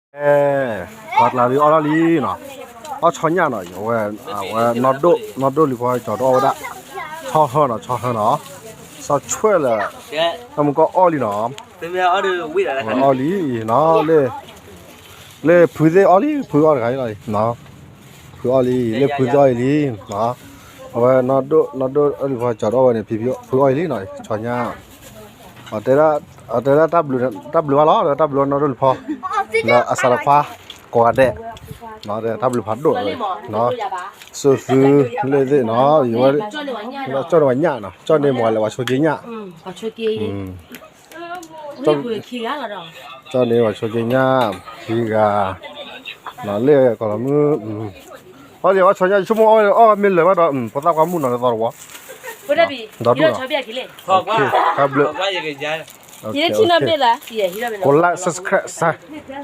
အဲ ပှၤကျါလံအီၣ်ထီၣ်လံနီၤ, အီၣ်ဆီညၣ်နီၤ, အဝဲ အဝဲ နီၢ်ဒိၣ်လံၤဖီကၠီၤတအီၣ်ဝဲဒၣ်, ဆီဟၢနီၤ ဆီဟၢနီၤ, ဆီဆွဲၣ်လၢ တၢ်မူကီၢ်အီၣ်လံနီၤ, အီၣ်လံနီၤ, လၢဖုသ့ၣ်အီၣ်လံ, ဖုအီၣ်တဂၤလံလီၤ, ဖုအီၣ်လံ, လၢဖုသ့ၣ်အီၣ်လံ, အဝဲ နီၢ်ဒိၣ်လံၤဖီကၠီၤတအီၣ်ဝဲန့ၣ် ဖုအီၣ်လံနီၤ ဆီညၣ် တဲဒၣ်တၢ်ဘျုးဘၣ်လီၤ, တၢ်ဘျုးဘၣ်နီၢ်ဒိၣ်လံၤဖီ လၢအစးလီၤခွါ ကိးဂၤဒဲး, တၢ်ဘျုးဖးဒိၣ်, စိၤသုလ့ၣ်သ့ၣ်နီၤ, ယဝဲ ကၠီၣ်န့ၢ်ဝဲညၣ်နီၤ, ကၠီၣ်န့ၢ်မ့ၢ်လၢပှၤဆိက့ညၣ်, ကၠီၣ်န့ၢ်ပှၤဆိက့ညၣ်, ခံဂၤ, လၢကီၢ်လီၤမုၢ်, အီၣ်လံအီၣ်ဆီညၣ် ယဆိကမိၣ်အီၣ်ဝဲအီၣ်မ့ၢ်လၢာ်ဘၣ်ဒီး ပသၣ်ခွါမုၣ်နီၤလၢသီတဝီ, ဒီဒူၣ်, တၢ်ဘျုး, ကိးlike subscribe